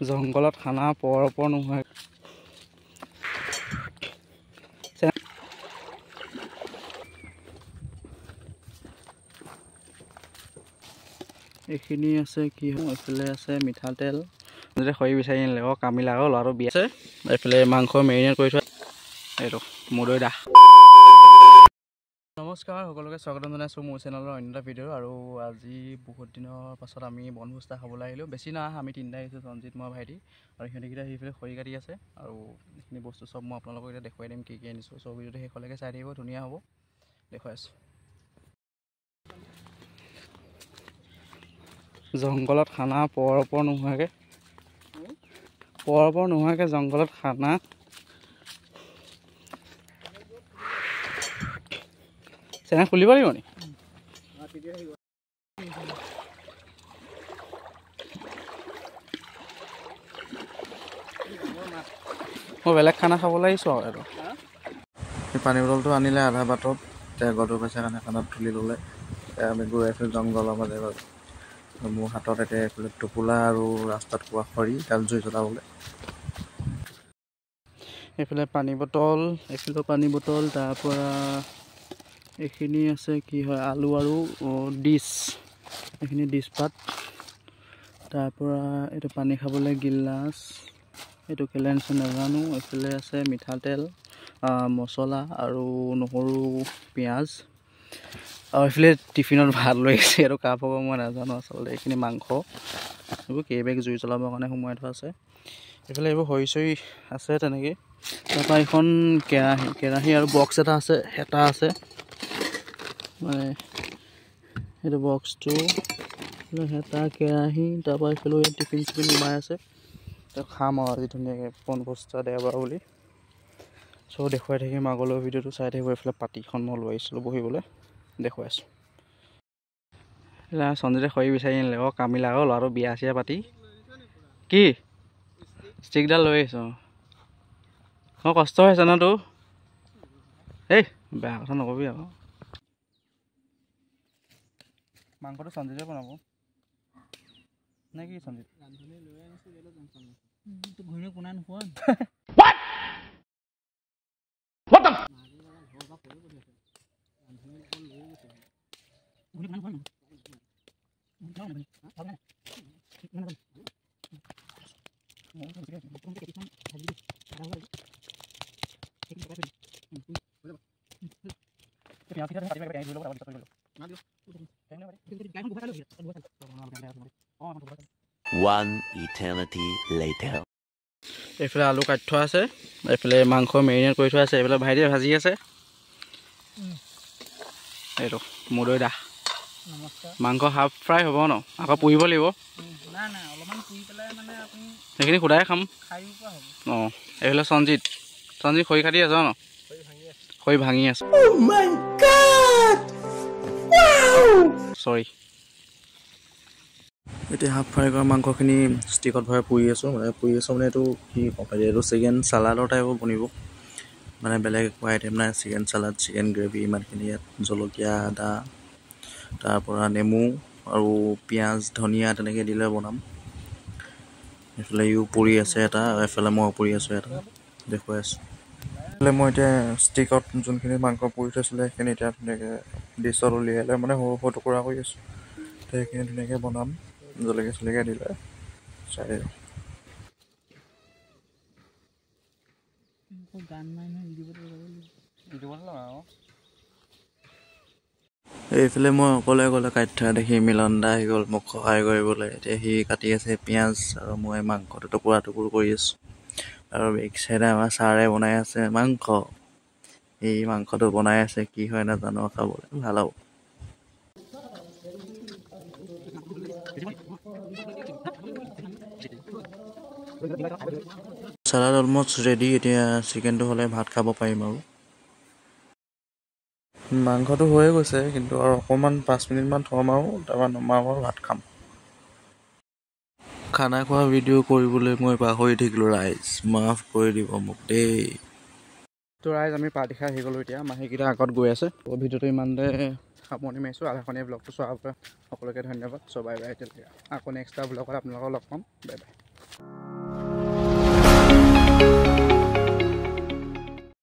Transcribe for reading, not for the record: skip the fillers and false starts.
জংঘলত খানা পৰ পৰ নোহোৱা। এইখিনি আছে কি এইফালে আছে মিঠাতেল, খৰি বিচাৰি আনিলে আকৌ কামিলা আকৌ ল'ৰাটো বিয়া আছে। এইফালে মাংস মেৰিনেট কৰি থোৱা এইটো মুদৈ দা। নমস্কাৰ সকলোকে স্বাগতম জনাইছোঁ মোৰ চেনেলৰ অন্য এটা ভিডিঅ'। আৰু আজি বহুত দিনৰ পাছত আমি বনভোজ এটা খাবলৈ আহিলোঁ। বেছি নাই, আমি তিনিটা আহিছোঁ, সঞ্জিত মই ভাইটি আৰু সিহঁতিকেইটা সেইফালে খৰি কাটি আছে। আৰু এইখিনি বস্তু চব মই আপোনালোকক এতিয়া দেখুৱাই দিম কি কি আনিছোঁ। চ' ভিডিঅ'টো শেষলৈকে চাই থাকিব, ধুনীয়া হ'ব, দেখুৱাই আছোঁ। জংঘলত খানা পৰ পৰ নোহোৱাকৈ, পৰ পৰ নোহোৱাকৈ জংঘলত খানা। চেনেল খুলিব লাগিব নি? মই বেলেগ খানা খাবলৈ আহিছোঁ আৰু এইটো। পানী বটলটো আনিলে আধা বাটত, এতিয়া গধুৰ পাইছে কাৰণে কাণত তুলি ল'লে। আমি গৈ আছোঁ জংঘলৰ মাজে মাজে। মোৰ হাতত এতিয়া এইফালে টোপোলা আৰু ৰাস্তাত পোৱা খৰি, তাত জুই জ্বলাবলৈ। এইফালে পানী বটল, এইফালেও পানী বটল। তাৰপৰা এইখিনি আছে কি হয় আলু আৰু ডিছ, এইখিনি ডিছপাত। তাৰপৰা এইটো পানী খাবলৈ গিলাচ, এইটো কেলৈ আনিছোঁ নাজানো। এইফালে আছে মিঠাতেল, মছলা আৰু নহৰু, পিঁয়াজ। আৰু এইফালে টিফিনত ভাত লৈ আহিছে, এইটো কাৰ পাব মই নাজানো আচলতে। এইখিনি মাংস, এইবোৰ কেইবেগ জুই জ্বলাবৰ কাৰণে সোমোৱাই থোৱা আছে। এইফালে এইবোৰ খৰি চৰি আছে তেনেকেই। তাৰপৰা এইখন কেৰাহী, কেৰাহী আৰু বক্স এটা আছে, হেতা আছে, মানে এইটো বক্সটো, হেতা, কেৰাহী। তাৰপৰা এইফালেও ইয়াত টিফিন চিফিন সোমাই আছে। তো খাম আৰু আজি ধুনীয়াকৈ বনভোজ এটা দেওবাৰ বুলি। চ' দেখুৱাই থাকিম আগলৈ, ভিডিঅ'টো চাই থাকিব। এইফালে পাতিখন মই লৈ আহিছিলোঁ বহিবলৈ, দেখুৱাই আছোঁ। সঞ্জিতে খৰি বিচাৰি আনিলে আকৌ কামিলা আকৌ ল'ৰাটো বিয়া চিয়া পাতি কি ষ্টিকডাল লৈ আহিছোঁ। অঁ, কষ্ট হৈছে ন তোৰ? এই বেয়া কথা নকবি আকৌ। মাংসটো সঞ্জিতে বনাব নে কি? Sanjit One eternity later. এইফালে আলু কাটি থোৱা আছে, এইফালে মাংস মেৰিনেট কৰি থোৱা আছে, এইফালে ভাইটিয়ে ভাজি আছে। এইটো মুদৈ দা। মাংস হাফ ফ্ৰাই হ'ব ন? আকৌ পুৰিব লাগিব। সেইখিনি সোধাই খাম। অঁ, এইফালে সঞ্জিত, সঞ্জিত খৰি কাটি আছে ন? খৰি ভাঙি আছে। চৰি। এতিয়া হাফ ফ্ৰাই কৰা মাংসখিনি ষ্টিকত ভৰাই পুৰি আছোঁ। মানে পুৰি আছোঁ মানে এইটো কি ক'ম, এইটো চিকেন চালাডৰ টাইপৰ বনিব, মানে বেলেগ একো আইটেম নাই। চিকেন চালাড, চিকেন গ্ৰেভি ইমানখিনি। ইয়াত জলকীয়া, আদা, তাৰপৰা নেমু আৰু পিঁয়াজ, ধনিয়া তেনেকৈ দিলে বনাম। এইফালে ইও পুৰি আছে এটা, এইফালে মই পুৰি আছোঁ এটা, দেখুৱাই আছোঁ। এইফালে মই এতিয়া ষ্টিকত যোনখিনি মাংস পুৰি থৈছিলে সেইখিনি এতিয়া ধুনীয়াকৈ ডিছত উলিয়াই লৈ মানে সৰু সৰু টুকুৰা কৰি আছোঁ। সেইখিনি ধুনীয়াকৈ বনাম, জলকীয়া চলকীয়া দিলে চাই। এইফালে মই অকলে অকলে কাটি থকা দেখি মিলন দা আহি গ'ল মোক সহায় কৰিবলৈ। এতিয়া সি কাটি আছে পিঁয়াজ আৰু মই মাংসটো টুকুৰা টুকুৰ কৰি আছোঁ। আৰু বেক চাইডে আমাৰ ছাৰে বনাই আছে মাংস। এই মাংসটো বনাই আছে, কি হয় নাজানো, খাবলৈ ভাল হ'ব। Salad almost ready. এতিয়া চিকেনটো হ'লে ভাত খাব পাৰিম। আৰু মাংসটো হৈয়ে গৈছে, কিন্তু আৰু অকণমান 5 মিনিটমান থ'ম আৰু তাৰপৰা নমাম আৰু ভাত খাম। খানা খোৱা ভিডিঅ' কৰিবলৈ মই পাহৰি থাকিলোঁ ৰাইজ, মাফ কৰি দিব মোক দেই। তো ৰাইজ, আমি পাৰ্টি খাই আহি গ'লোঁ। এতিয়া মাহীকেইটা আগত গৈ আছে। ভিডিঅ'টো ইমানতে সামৰণি মাৰিছোঁ। আধাখনীয়া ব্লগটো চোৱাৰ বাবে সকলোকে ধন্যবাদ। চ' বাই বাই। এতিয়ালৈকে আকৌ নেক্সট এটা ব্লগত আপোনালোকক লগ পাম। Bye bye.